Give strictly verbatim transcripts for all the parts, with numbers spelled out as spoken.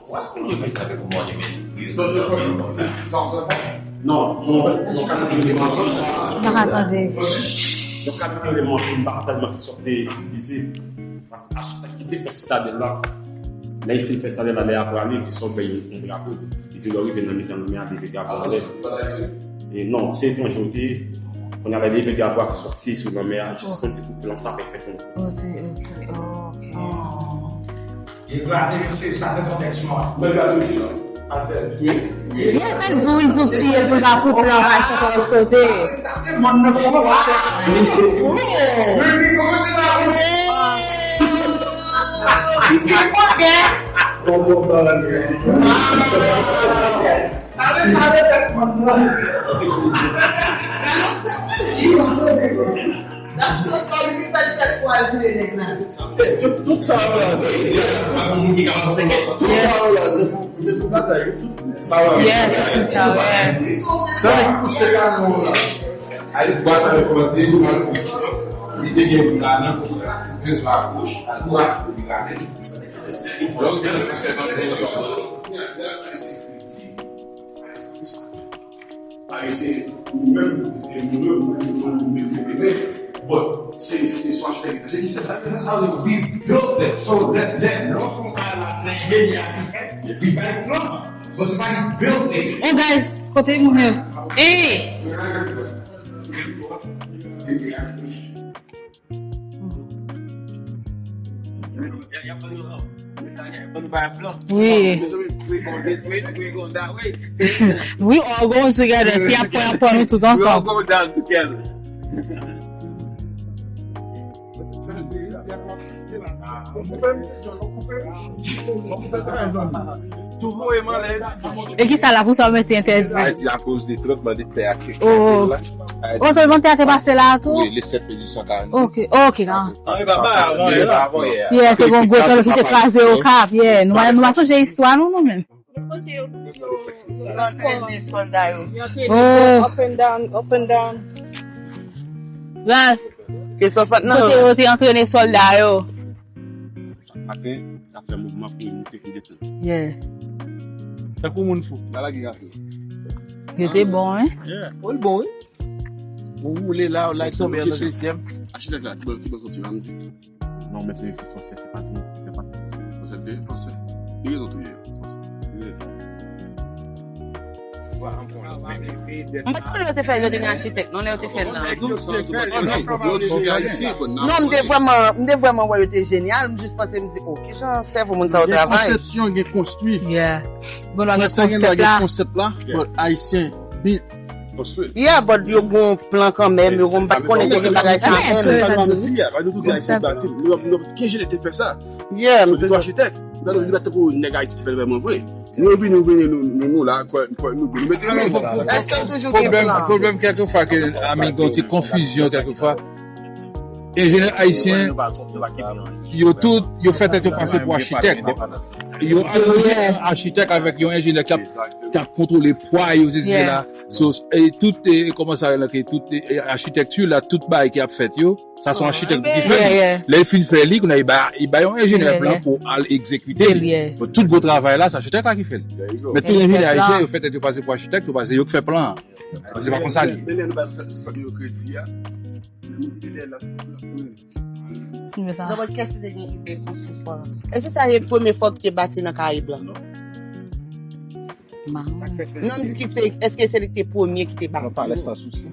Why you look at the morning? Non, non, non, kalite eleman. Mpa ka tande. Yon kalite eleman ki pa sèlman ki sòt te itilize. Paske achitèk ki te fè sitadèl la, lè li fin fè sitadèl la, lè y ap prale, li sòt bay yon drapo. Li di lè w rive nan mitan lanmè a, leve drapo a anlè. E non, se etranje w te ye. Kounye a lè leve drapo a ki sòti sou lanmè a, jis konn se pou plan sa pa fèt konn. Ok, ok, ok. Eklate, mesye, sa se kontèks nou an. Mwen eklate, mesye, non. Al fè l. Wi, wi. Yes, and Zoom, Zoom, tiye l pou l pa koupe l anba sot lòt kote. Sa se, sa se mòn nan kòman sa fè. Wi. Wi, wi, kòman se la, wi. Li se kote. Bon, bon, bon, bon. Sa vle, sa vle fè mòn nan. Nan sans sa, li vin fè l fè kwaze nèg la. Tout, tout sa yo la, se, pa gen moun ki ka panse ke tout sa yo la, se pou, se pou batay, wi. Tout sa yo la. Yes, se sa, wi. Sa li pouse kanon la. Alis bwa sa yo kòmante, li te gen moun ladan, pou fè aksyon, bezwen akwòch, al pou achte li rale. Donk, gen sa fè kontribisyon. Ayisyen, nou menm, e nou menm, nou menm, nou menm, nou menm, but se, se swa chèk, se ki fè sa, sa, sa, we build them. So, lè, lè, lè w fè yon bagay la, se enjenyè ki fè, li bay plan. But se pa li build it. Oh, guys, kote moun yo? Hey! Wi. We all going together. Si y ap pran, y ap pran nou tout ansanm. E ki sa la pou sa w mete entèdi? Ayiti akoz de tranblemanntè a ki fèt la. Oh, tranblemanntè a te pase la a tou? Wi, le sept mai mil huit cent quarante. Ok, ok. Yeah, se yon gwo tranblemanntè ki te kraze Okap, yeah. Nou, nou pa sonje istwa nou, nou menm. Kote yo, yo, yo antrene sòlda yo. Oh. Up and down, up and down. Ralph, kote yo te antrene sòlda yo? Chak maten, y ap fè mouvman pou yo moute pou desann. Yeah. Tankou moun fou, la lage gate. Yo te bon, wi. Yeah. Oh, l bon, wi. Ou woule la, ou lage tonbe nan dezyèm. Achitèk la, ki bò, ki bò soti la, m di. Non, men se, se fransè, se pa di, se pa di fransè. Fransè, se fransè. Li gen tout, wi, fransè. Li gen tout. M pa t konnen yo te fè, yo te gen achitèk, non, lè yo te fè l nan. Non, m te vrèman, m te vrèman wè yo te jenyal, m jis panse, m di, oh, kijan sèvo moun sa yo travay. Gen konsepsyon, gen konstwi. Yeah. Bon, gen konsèp la. Gen konsèp la, but ayisyen, bi- Yeah, but yo gon plan kanmenm, yo gon, m pa t konnen ke se bagay sa menm. Se sa nou di a, nou tou di ayisyen bati, nou, nou, ki enjenyè te fè sa? Yeah, se de architect. Li pa tankou nèg Ayiti te fè l vrèman vre. Nou vini, nou vini, nou, nou, nou la, kwè, kwè, nou, nou mete men. Èske w toujou gen plan? Pwoblèm, pwoblèm kèlkefwa ke, I mean, gen yon ti konfizyon kèlkefwa. Enjenyè ayisyen, yo tout, yo fè tèt yo pase pou achitèk. Yo asosyye achitèk avèk yon enjenyè k ap, k ap kontwole pwa yo, sesi, sela. So, e tout, e, e kòman sa rele, ke tout, e, e, achitèkti la, tout bagay ki ap fèt yo, sa se yon achitèk pou ki fè l. Lè l fin fè li, kounye a, li ba, li ba yon enjenyè plan pou al egzekite li. Bon, tout gwo travay la, se achitèk la ki fè l. Men tout enjenyè ayisyen, yo fè tèt yo pase pou achitèk, yo pase yo ki fè plan an. Se pa konsa li ye. Men lè nou ba sòt yo kredi a, men moun ki te la. Nan mòd kès ki te gen ide konstwi fò a? Èske sa se premye fò ki te bati nan Karayib la? Non, m di ki se, èske se li ki te premye ki te bati? Nan Palè Sansousi.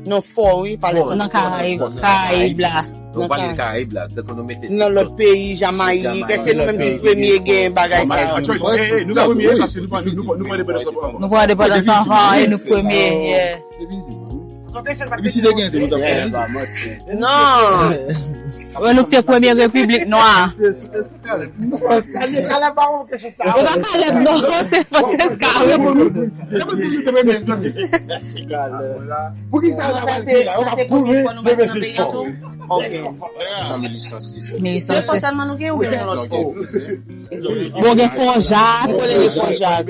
Non, fò, wi, Palè Sansousi. Nan Karayib, Karayib la. Nan Karayib la, tankou nou mete nan lòt peyi, Jamayik, èske nou menm ki premye gen bagay sa yo? Nou pa premye, paske nou pa, nou pa, nou pa endepandans anvan. Nou pran endepandans anvan e nou premye, yeah. Epi si te gen tou, nou t ap fè. Non. Wè, nou te premye repiblik nwa. Ou pa Kalèb, non, se Fransèska, wi. Poukisa la pral di la? Yo ka pwouve de mesye fò. Ok. An mil uit san sis. Mil uit san sis. Se fò sèlman nou gen, ou gen yon lòt fò? Bon, gen Fò Jak. Ou konnen gen Fò Jak.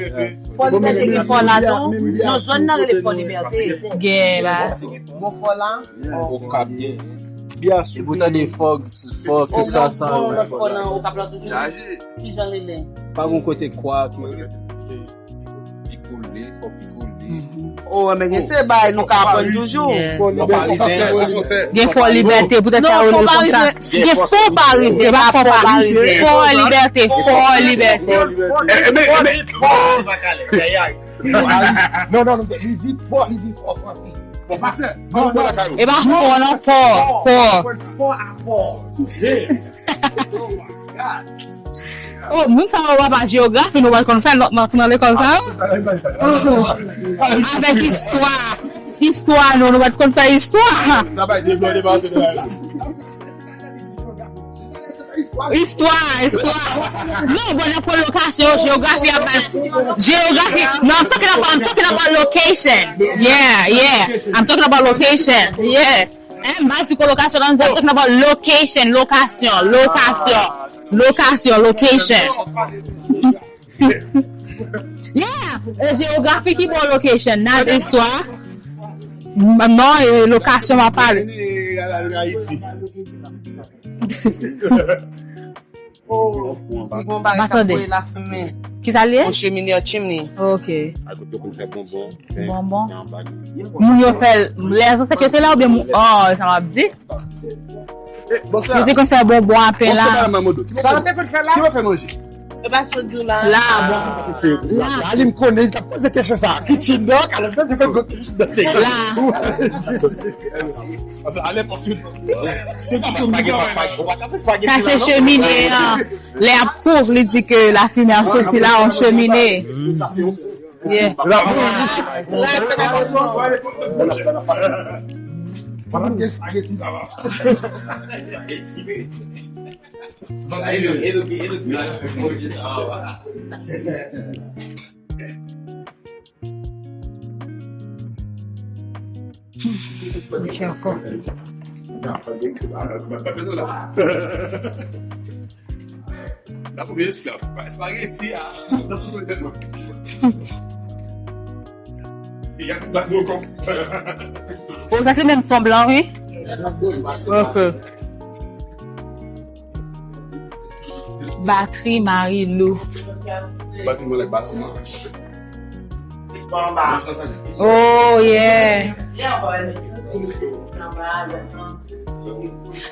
Fò Libète gen fò la tou. Non, zòn nan rele Fò Libète. Gen la. Bon, fò la. Okap gen. Bia sou. Epi w tande fòg, fòg, ki sa, sa, fòg. Fò nan Okap la toujou. Chaje. Kijan li ye? Pa gon kote kwa ki. Pikole, fò pikole. Oh, men gen se bay nou ka aprann toujou. Yeah. Fò Libète. Gen Fò Libète, poutèt sa yo rele l konsa. Gen Fò Parizyen, pa Fò Parizyen. Fò Libète, Fò Libète. Non, non, non, li di Fò, li di Fò franse. Fò franse. Non, non. E pa Fò, non, Fò, Fò. Fò a Fò. Yes. Oh my God. Oh, moun sa yo pa jewografi, nou pa t konn fè nòt nan, nan lekòl sa yo. Oh. Avèk istwa. Istwa, nou, nou pa t konn fè istwa. Istwa, istwa. Non, bon, nan kolokasyon, jewografi ap bay. Jewografi. No, I'm talking about, I'm talking about location. Yeah, yeah. I'm talking about location. Yeah. Eh, m pa di kolokasyon, non, I'm talking about location, lokasyon, lokasyon, lokasyon, location. Yeah, e jewografi ki bon location, not istwa. M-, non, e lokasyon m ap pale. Ayiti. Oh, yon bagay k ap voye lafimen. Ki sa l ye? Yon chemine, yon chimney. Ok. Ak yo konn fè bonbon. Bonbon. Moun yo fè l, lè zansèt yo te la oubyen moun, oh, sa m ap di? Yo te konn fè bonbon a pen la. Sa yo te konn fè la? Ki yo fè manje? E pa sot di w la. La, bon. Se la. Ali m konnen, li t ap poze kesyon sa. Kitchen nan, alò, se fè gwo kitchen nan te. La. Sa se chemine an. Lè ap kouv, li di ke lafimen ap soti la, yon chemine. Yeah. Be careful. La premye esklav, pa espageti a. Li ap bat mwen kòb. Oh, sa se menm fòm lan, wi. Ok. Batri Marilou. Batri mwen lè batiman. Oh, yeah.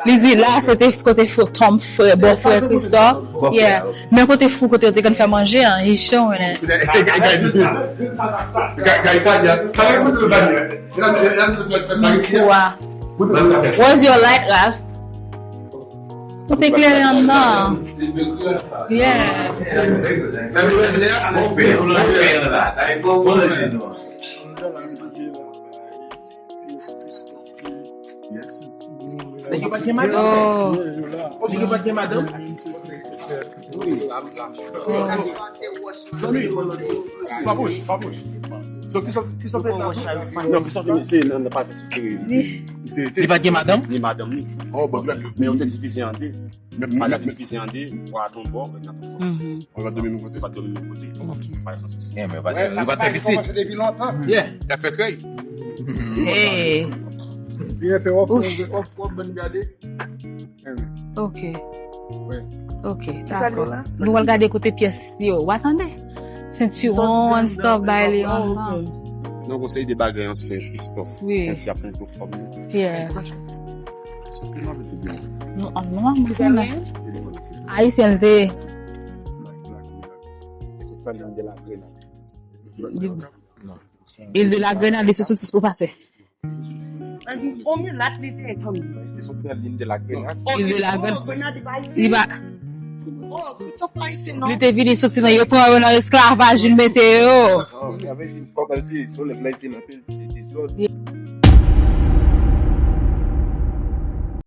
Li di la, se te kote fo-, Tom, frè, bò frè Christophe. Yeah. Men kote fou, kote yo te konn fè manje an, he's showing it. Where's your light, Ralph? Tout eklere anndan. Yeah. Nèg yo pa t gen madanm? Yo la. Nèg yo pa t gen madanm? Pa bouj, pa bouj. So, Christophe, Christophe fè sa tou? Non, Christophe, se nan, nan pase sou teren. Li pa t gen madanm? Ni madanm, ni. Oh, bon, men yo te divize an de. Madanm divize an de, bò a t on bò, mwen nan t on bò. Ou pa t dòmi menm kote? Pa t dòmi menm kote. Ok. Pa san sousi. Yeah, men yo pa t, yo pa t fè pitit. Sa se pa yon kòmanse depi lontan. Yeah. L ap fè krèy. Hey. Li fè w ap, w ap, w ap, w ap bann gade. Ok. Wi. Ok, dakò. Nou pral gade kote pyès yo. W a tande? Sentiwon and stuff bay li anndan. Non, konsèy de bagay ansyen, Christophe. Wi. Menm si ap pran fòm. Yeah. Nou, an nou an mwen konnen. Ayisyen l te ye. Il de la Grenade, li se sou tis pou pase. On milat li te ye kanmenm. Il de la Grenade. Il de la Grenade. Li pa. Li te vini soti nan, yo pran yo nan esklavaj, vin mete yo.